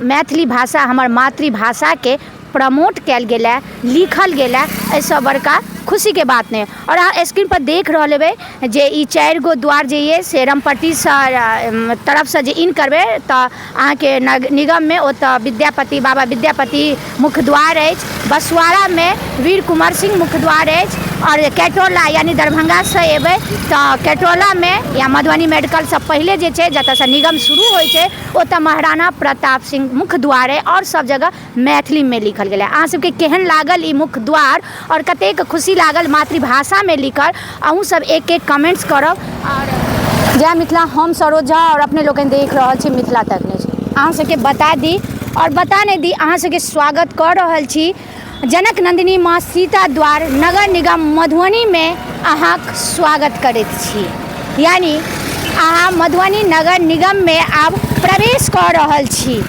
मैथिली भाषा हमर मातृभाषाके प्रमोट कयल गेलए, लिखल गेलए, एहिसँ बड़का खुशीके बात नहि। आओर अहाँ स्क्रीनपर देख रहल हेबै जे ई 4 गो द्वार जे अइ से रामपट्टीसँ तरफसँ जे इन करबै तऽ अहाँके निगममे ओतऽ विद्यापति बाबा विद्यापति मुख्य द्वार अछि, बसुआरामे वीर कुंवर सिंह मुख्य द्वार अछि, आओर कैटोला यानि दरभंगासँ एबै तऽ कैटोलामे या मधुबनी मेडिकलसँ पहिले जे छै जतऽसँ निगम शुरू होइ छै ओतऽ महाराणा प्रताप सिंह मुख्य द्वार अइ। आओर सब जगह मैथिलीमे लिखल गेलै। अहाँ सबके केहन लागल ई मुख्य द्वार आओर कतेक खुशी लागल मातृभाषामे लिखल, अहूँ सब एक एक कमेंट्स करब। आओर जय मिथिला, हम सरोज झा आओर अपने लोकनि देख रहल छी मिथिला तक न्यूज। अहाँ सबके बता दी आओर बता नहि दी, अहाँ सबके स्वागत कऽ रहल छी जनक नन्दिनी माँ सीता द्वार नगर निगम मधुबनीमे अहाँक स्वागत करैत छी। यानी अहाँ मधुबनी नगर निगममे आब प्रवेश कऽ रहल छी।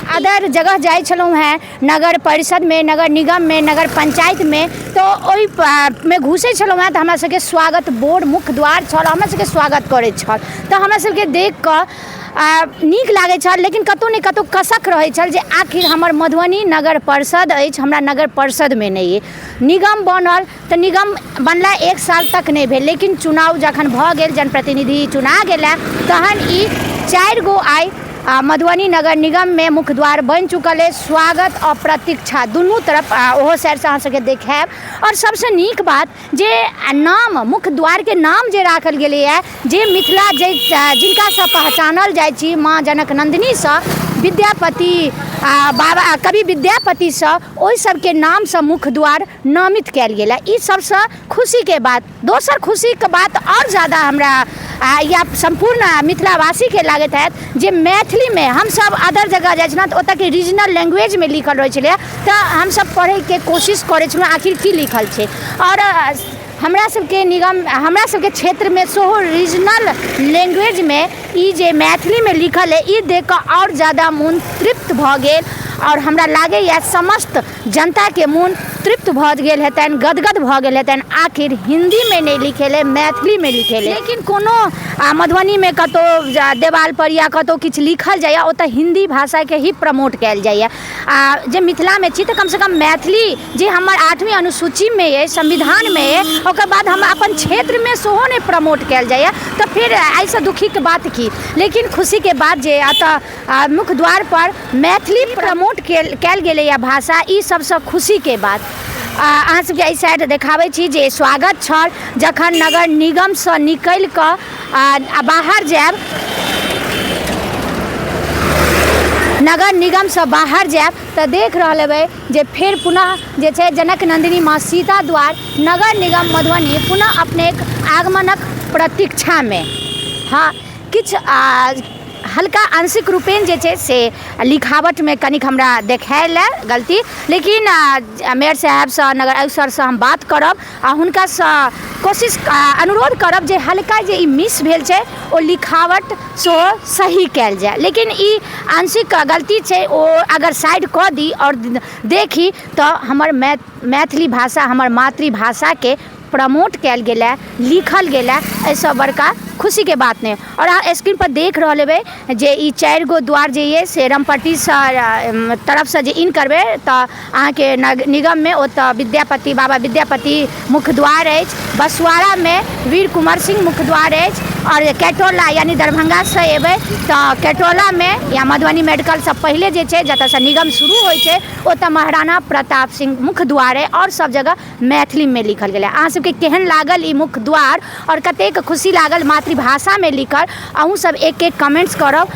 अदर जगह जाइ छलहुँ हेँ, नगर परिषदमे, नगर निगममे, नगर पंचायतमे, तऽ ओहिमे घुसै छलहुँ हेँ तऽ हमरा सबके स्वागत बोर्ड मुख्य द्वार छल, हमरा सबके स्वागत करैत छल, तऽ हमरा सबके देखिकऽ नीक लागै छल। लेकिन कतहु ने कतहु कसक रहै छल जे आखिर हमर मधुबनी नगर परिषद अछि, हमरा नगर परिषदमे नहि अइ। निगम बनल तऽ निगम बनला 1 साल तक नहि भेल, लेकिन चुनाव जखन भऽ गेल, जनप्रतिनिधि चुना गेला, तहन ई 4 गो आइ मधुबनी नगर निगममे मुख्य द्वार बनि चुकल अछि। स्वागत आओर प्रतीक्षा दुनू तरफ ओहो साइडसँ अहाँ सबके देखायब। आओर सबसँ नीक बात जे नाम मुख्य द्वारके नाम जे राखल गेलैए, जे मिथिला जे जिनकासँ पहचानल जाइ छी माँ जनक नन्दिनीसँ, विद्यापति बाबा कवि विद्यापतिसँ, ओहि सबके नामसँ मुख्य द्वार नामित कयल गेल हँ। ई सबसँ खुशीके बात। दोसर खुशीके बात आओर ज्यादा हमरा या सम्पूर्ण मिथिलावासीके लागैत हैत जे मैथिलीमे हमसब अदर जगह जाइ छलहुँ तऽ ओतऽके रीजनल लैंग्वेजमे लिखल रहै छलैए, तऽ हमसब पढ़ैके कोशिश करै छलहुँ आखिर की लिखल छै। आओर हमरा सबके निगम, हमरा सबके क्षेत्रमे सेहो रीजनल लैंग्वेजमे ई जे मैथिलीमे लिखल अइ, ई देखिकऽ आओर ज्यादा मोन तृप्त भऽ गेल। आओर हमरा लागैए समस्त जनताके मोन तृप्त भऽ गेल हेतनि, गदगद भऽ गेल हेतनि, आखिर हिन्दीमे नहि लिखेलै, मैथिलीमे लिखेलै। लेकिन कोनो मधुबनीमे कतहु देवालपर या कतहु किछु लिखल जाइए, ओतऽ हिन्दी भाषाके ही प्रमोट कयल जाइए। आ जे मिथिलामे छी तऽ कमसँ कम मैथिली जे हमर 8वीं अनुसूचीमे अइ, संविधानमे अइ, ओकर बाद हम अपन क्षेत्रमे सेहो नहि प्रमोट कयल जाइए, तऽ फेर एहिसँ दुखीके बात की। लेकिन खुशीके बात जे एतऽ मुख्य द्वारपर मैथिली प्रमोट कयल गेलैए भाषा, ई सबसँ खुशीके बात। अहाँ सबके एहि साइड देखाबै छी जे स्वागत छल जखन नगर निगमसँ निकलि कऽ आ बाहर जायब, नगर निगमसँ बाहर जायब तऽ देख रहल हेबै जे फेर पुनः जे छै जनक नन्दिनी माँ सीता द्वार नगर निगम मधुबनी पुनः अपनेक आगमनक प्रतीक्षामे। हँ, किछु हल्का आंशिक रूपेण जे छै से लिखावटमे कनिक हमरा देखायल गलती, लेकिन मेयर साहेबसँ, नगर आयुक्त सरसँ हम बात करब आ हुनकासँ कोशिश अनुरोध करब जे हल्का जे ई मिस भेल छै ओ लिखावट सेहो सही कयल जाय। लेकिन ई आंशिक गलती छै, ओ अगर साइड कऽ दी आओर देखी तऽ हमर मैथिली भाषा, हमर मातृभाषाके प्रमोट कयल गेलए, लिखल गेलए, एहिसँ बड़का खुशीके बात नहि। आओर अहाँ स्क्रीनपर देख रहल हेबै जे ई 4 गो द्वार जे अइ से रामपट्टीसँ तरफसँ जे इन करबै तऽ अहाँके निगममे ओतऽ विद्यापति बाबा विद्यापति मुख्य द्वार अछि, बसुआरामे वीर कुंवर सिंह मुख्य द्वार अछि, आओर कैटोला यानि दरभंगासँ एबै तऽ कैटोलामे या मधुबनी मेडिकलसँ पहिले जे छै जतऽसँ निगम शुरू होइ छै ओतऽ महाराणा प्रताप सिंह मुख्य द्वार अइ। आओर सब जगह मैथिलीमे लिखल गेलै। अहाँ सबके केहन लागल ई मुख्य द्वार आओर कतेक खुशी लागल मातृभाषामे लिखल, अहूँ सब एक एक कमेंट्स करब।